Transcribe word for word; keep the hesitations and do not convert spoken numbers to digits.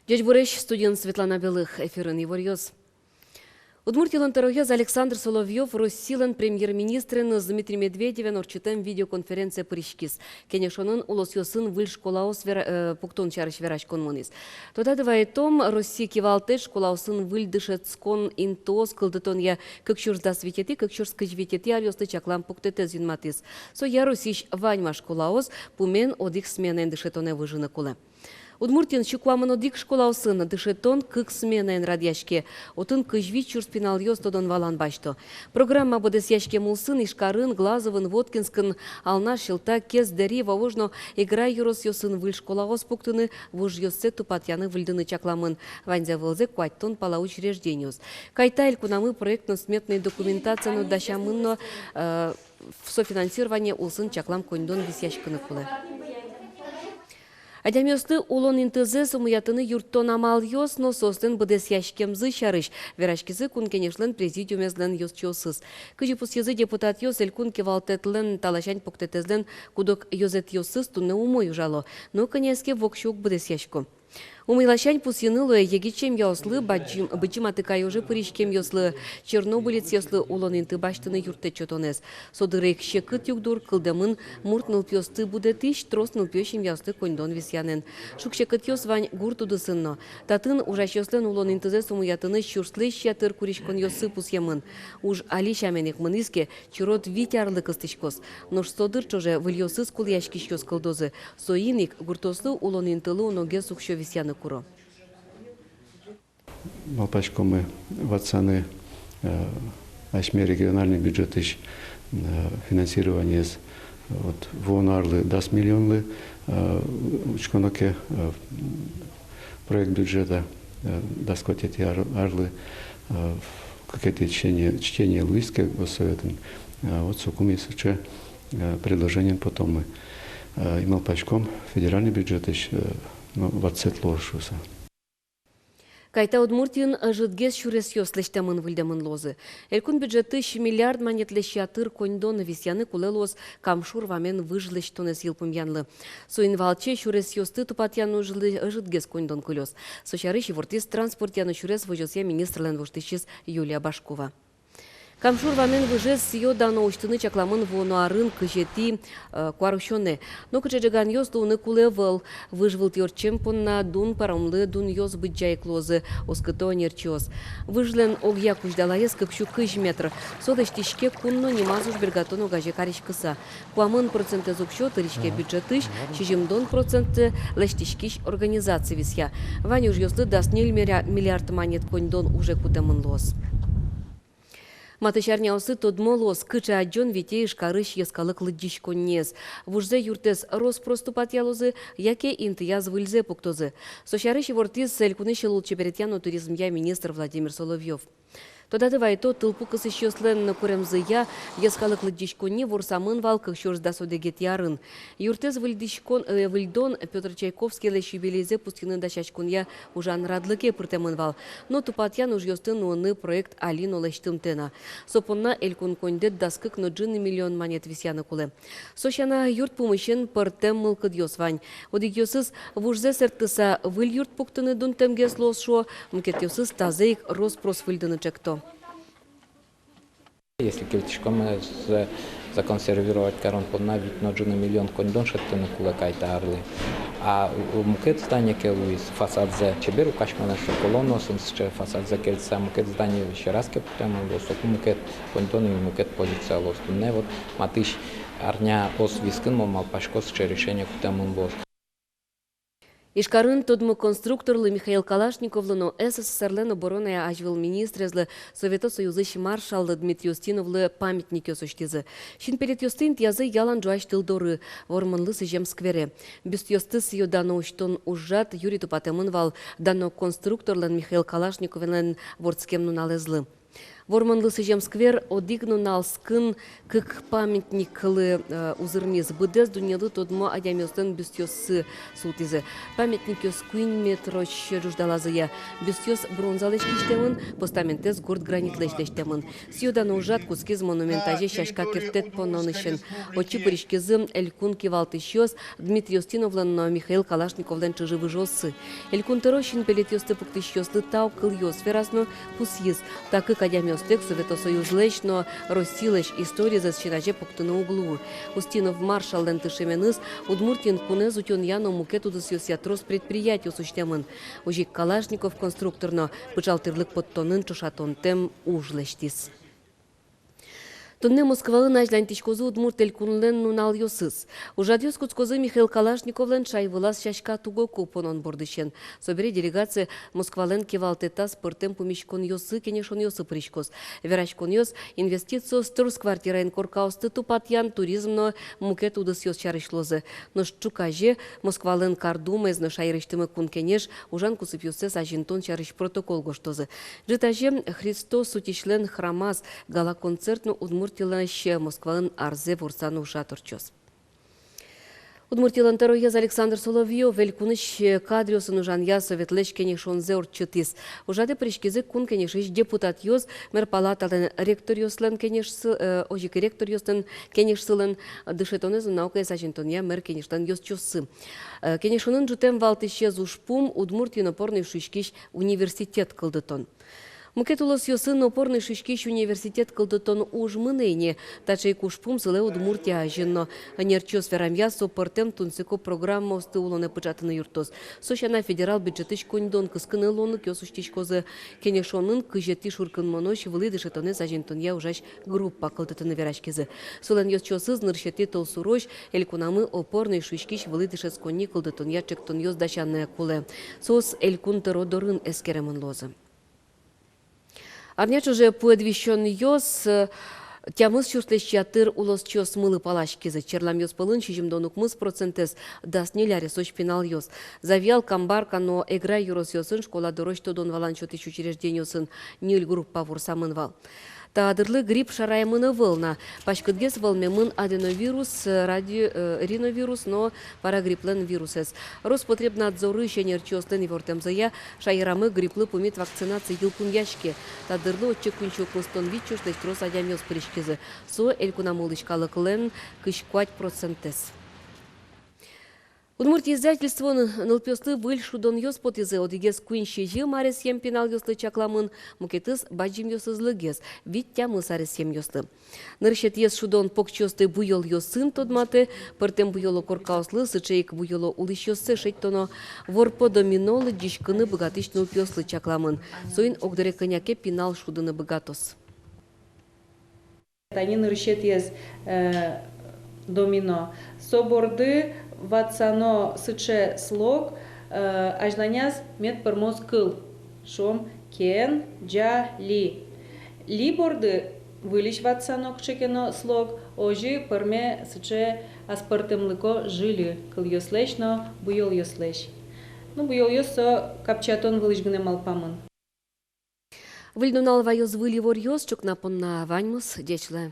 Ӟечбуресь, студиын Светлана Белых, эфирын иворъёс. Удмуртилэн тӧроез Александр Соловьёв Россилэн премьер-министреныз Дмитрий Медведевен ортчытэм видеоконференцие пыриськиз. Кенешонын улосъёсын выль школаос вера-, э, пуктон сярысь вераськон мынӥз. Тодады вайытом, Россия кивалтэт школаосын выль дышетскон интыос кылдытонъя кык сюрс дас витетӥ, кык сюрс кызь витетӥ аръёслы чаклам пуктэтэз юнматӥз. Соя Россиысь ваньмаз школаос пумен одӥг сменаен дышетонэ выжыны кулэ. Удмуртиын сю куамын одӥг школаосын дышетон кык сменаен радъяське. Отын кызь вить сюрс пиналъёс тодон-валан басьто. Программа быдэсъяськем улсын Ижкарын, Глазовын, Воткинскын, Алнаш, Сьӧлта, Кез, Дэри, Вавож но Игра ёросъёсын выль школаос пуктыны, вужъёссэ тупатъяны-выльдыны чакламын. Ваньзэ вылзэ куатьтон пала учреждениос. Кайта элькунамы проектно-сметной документация но дасямын но, э, софинансирование улсын чаклам коньдон висъяськыны кулэ. Адямиослы улон интызэс умоятыны юрттон амалъёс но соослэн быдэсъяськемзы сярысь вераськизы Кун Кенешлэн президиумезлэн ёзчиосыз. Кызьы пусйизы депутатъёс, элькун кивалтэтлэн таласянь пуктэтэзлэн куд-ог ёзэтъёсыз туннэ умой ужало, но кӧня ке воксё уг быдэсъясько. Умойласянь пусйыны луэ егит семьяослы, бадӟым, быдӟым Атыкай оже пыриськемъёслы, чернобылецъёслы улон инты басьтыны юрттэт сётонэз. Со дыре ик секыт югдур кылдэмын мурт нылпиосты будэтӥсь, трос нылпиё семьяосты коньдон висъянэн. Шуг-секытъёс вань гурт удысын но. Татын ужасьёслэн улон интызэс умоятыны сюрслэсь ятыр куриськонъёссы пусъемын. Уж али сямен ик мынӥз ке, черод вить арлы кыстӥськоз. Нош со дыр ӵоже выльёсыз кулэяськисьёс кылдозы. Соин ик гуртъёслы улон интылы уногес уксё висъяны куро. Малпаськомы ватсаны, э, асьме региональный бюджетысь, э, финансированиез, э, вот, вуоно арлы дас миллионлы, э, учконо ке, э, проект бюджета, э, дас куатетӥ ар-, арлы, э, кыкетӥ чтение, чтение луиз ке Госсоветын, э, вот сокум ик сыӵе, э, предложениен потомы. Э, и малпаськом федеральный бюджетысь, э, ну, ватсэт луоз шуыса. Кайта Удмуртиын ӧжытгес сюресъёс лэсьтэмын-выльдэмын луозы. Элькун бюджетысь миллиард манетлэсь ятыр коньдон висъяны кулэ луоз Кам шур вамен выж лэсьтонэз йылпумъянлы. Соин валче сюресъёсты тупатъян ужлы ӧжытгес коньдон кылёз. Со сярысь ивортӥз транспортъя но сюрес возёсъя министрлэн воштӥсез Юлия Башкова. Кам шур вамен выжез сӥё-дано усьтыны чакламын вуоно арын кызетӥ, э, куарусёнэ. Но кыӵе ӝеганъёс луыны кулэ ӧвӧл. Выж вылтӥ ортчем понна дун пӧрамлы дунъёс быдӟа ик луозы, оскыто ӧнерчиос. Выжлэн огъя кузьдалаез кык сю кызь метр. Со лэсьтӥське кун но нимаз ужбергатон огазе кариськыса. Куамын процентэз уксё тыриське бюджетысь, сизьымдон процентэз лэсьтӥськись организаци висъя. Вань ужъёслы дас ньыль миля-, миллиард манет коньдон уже кутэмын луоз. Матысь арняосы тодмо луоз, кыӵе адӟон вите Ижкарысь йӧскалык лыдӟиськонниез. Вужзэ юртэз рос-прос тупатъялозы яке интыяз выльзэ пуктозы. Со сярысь ивортӥз элькунысь лулчеберетъя но туризмъя министр Владимир Соловьёв. Тодады вайытом, тылпу кысӥсьёслэн куремзыя, йӧскалык лыдӟиськонни ворсамын вал кык сюрс дас одӥгетӥ арын. Юртэз выльдӥськон, э, выльдон Пётр Чайковскийлэсь юбилейзэ пусйыны дасяськонъя ужан радлыке пыртэмын вал. Но тупатъян ужъёсты нуыны проект али но лэсьтымтэ на. Со понна элькун коньдэт дас кык но ӝыны миллион манет висъяны кулэ. Со сяна, юрт пумысен пӧртэм мылкыдъёс вань. Одӥгъёсыз вужзэ сэрттыса выль юрт пуктыны дунтэмгес луоз шуо, мукетъёсыз тазэ ик рос-прос выльдыны ӵекто. Если кельтӥськом, э, за-, законсервировать карон понна вить но ӝыны миллион коньдон шедьтыны кулэ кайта арлы. А, э, мукет здание ке луиз, фасадзэ чебер укась мынэ, со колоннаосын сыӵе фасадзэ кельтыса, мукет здание ещё раз ке пуктэмын луоз, соку мукет коньдон и мукет позиция луоз. Туннэ вот матысь арняос вискын, мон малпасько, сыӵе решение кутэмын луоз. Ижкарын тодмо конструкторлы Михаил Калашниковлы но СССР-лэн обороная азьвыл министрезлы, Совето Союзысь маршаллы Дмитрий Устиновлы памятникъёс усьтӥзы. Синпелетъёсты интыязы ялан ӝуась тыл доры, Вормонлы сӥзем сквере. Бюстъёсты сӥё-дано усьтон ужрад юри тупатэмын вал дано конструкторлэн Михаил Калашниковлэн вордскем нуналэзлы. Вормонлы сӥзем сквер одӥг нунал скын кык памятниклы, э, узырниз. Быдэс дуннелы тодмо адямиослэн бюстъёссы султӥзы. Памятникъёс куинь метрозь ӝуждалазыя. Бюстъёс бронзалэсь кисьтэмын, постаментэз гурт гранитлэсь лэсьтэмын. Сӥё-дано ужрад кутскиз монумент азе сяська керттэтъёс пононысен. Отчы пыриськизы элькун кивалтӥсьёс Дмитрий Устиновлэн но Михаил Калашниковлэн чыжы-выжыоссы. Элькун тӧро синпелетъёсты пуктӥсьёслы тау кылъёс вераз но пусйиз: та кык адямиостэк Совето Союзлэсь но Россилэсь историзэс син азе пуктыны уг луы. Устинов маршаллэн тыршеменыз Удмуртиын кунэз утёнъя но мукет удысъёсъя трос предприятиос усьтэмын. Озьы ик Калашников конструктор но пыӵал тӥрлык поттонын ӵошатонтэм уж лэсьтӥз. Туннэ Москваын азьланьтӥськозы Удмурт Элькунлэн нуналъёсыз. Ужрадъёс кутскозы Михаил Калашниковлэн шай вылаз сяська тугоку понон бордысен. Собере делегация Москвалэн кивалтэтаз пӧртэм пумиськонъёсы, кенешонъёсы пыриськоз. Вераськонъёс инвестициос, трос квартираен коркаосты тупатъян, туризм но мукет удысъёс сярысь луозы. Нош ӵуказе Москвалэн Кар Думаез но шаерысьтымы Кун Кенеш ужан кусыпъёссэс азинтон сярысь протокол гожтозы. Ӝытазе Христос Утисьлэн храмаз гала-концерт но Удмуртилэсь Москваын арзэ ворсано ужрад ортчоз. Удмуртилэн тӧроез Александр Соловьёв элькунысь кадръёсын ужанъя Советлэсь кенешонзэ ортчытӥз. Ужрадэ пыриськизы Кун Кенешысь депутатъёс, мер палаталэн ректоръёслэн кенешсы-, э, озьы ик ректоръёслэн кенешсылэн, дышетонэз но наукаез азинтонъя мер кенешлэн ёзчиоссы. Э, кенешонын ӝутэм валтӥсез ужпум — Удмуртиын опорный шуиськись университет кылдытон. Мукет улосъёсын опорный шуиськись университет кылдытон уж мынэ ини. Таӵе ик ужпум сылэ Удмуртия азьын но. Ӧнерчиос верамъя, со пӧртэм тунсыко программаосты улонэ пыӵатыны юрттоз. Со сяна, федерал бюджетысь коньдон кыскыны луонлыкъёс усьтӥськозы. Кенешонын кызетӥ шуркынмонозь вылӥ дышетонэз азинтонъя ужась группа кылдытыны вераськизы. Солэн ёзчиосыз нырысетӥ толсурозь элькунамы опорный шуиськись вылӥ дышетсконни кылдытонъя ӵектонъёс дасяны кулэ. Соос элькун тӧро дорын эскеремын луозы. Арня ӵоже пуэд висёнъёс, э, тямыс сюрслэсь ятыр улосчиосмылы паласькизы. Черламъёс пӧлын сизьымдон укмыс процентэз дас ньыль аресозь пиналъёс. Завьял, Камбарка но Эгра ёросъёсын школа дорозь тодон-валан сётӥсь учреждениосын ньыль группа ворсамын вал. Та дырлы грипп шараямын ӧвӧл на. Паськытгес вӧлмемын аденовирус, э, ради-, э, риновирус но парагрипплэн вирусэз. Роспотребнадзорысь ӧнерчиослэн ивортэмзыя, шаерамы грипплы пумит вакцинация йылпумъяське. Та дырлы отчы куинь сю укмыстон вить сюрслэсь трос адямиос пыриськизы. Со элькунамы улӥсь калыклэн кызь куать процентэз. «Удмуртия» издательствоын нылпиослы выль шудонъёс потӥзы. Одӥгез куинь-сизьым аресъем пиналъёслы чакламын, мукетыз бадӟымъёсызлы гес, вить-тямыс аресъемъёслы. Нырысетӥез шудон покчиосты буёлъёсын тодматэ. Пӧртэм буёло коркаослы, сыӵе ик буёло улӥсьёссэ шедьтоно. Ворпо домино лыдӟиськыны быгатӥсь нылпиослы чакламын. Соин огдыре кӧня ке пинал шудыны быгатоз. Тани нырысетӥез, э, домино. Со борды ватсано сыӵе слог, э, азьланяз мед пӧрмоз кыл. Шуом: кен, ӟа, ли. Ли борды выльысь ватсано кыӵе ке но слог, озьы пӧрме сыӵе аспӧртэмлыко жильы кылъёслэсь но буёлъёслэсь. Ну, буёлъёс со капчиятон вылысь гинэ малпамын. Выль нунал ваёз выль иворъёс. Ӵукна понна ваньмыз. Ӟеч луэ.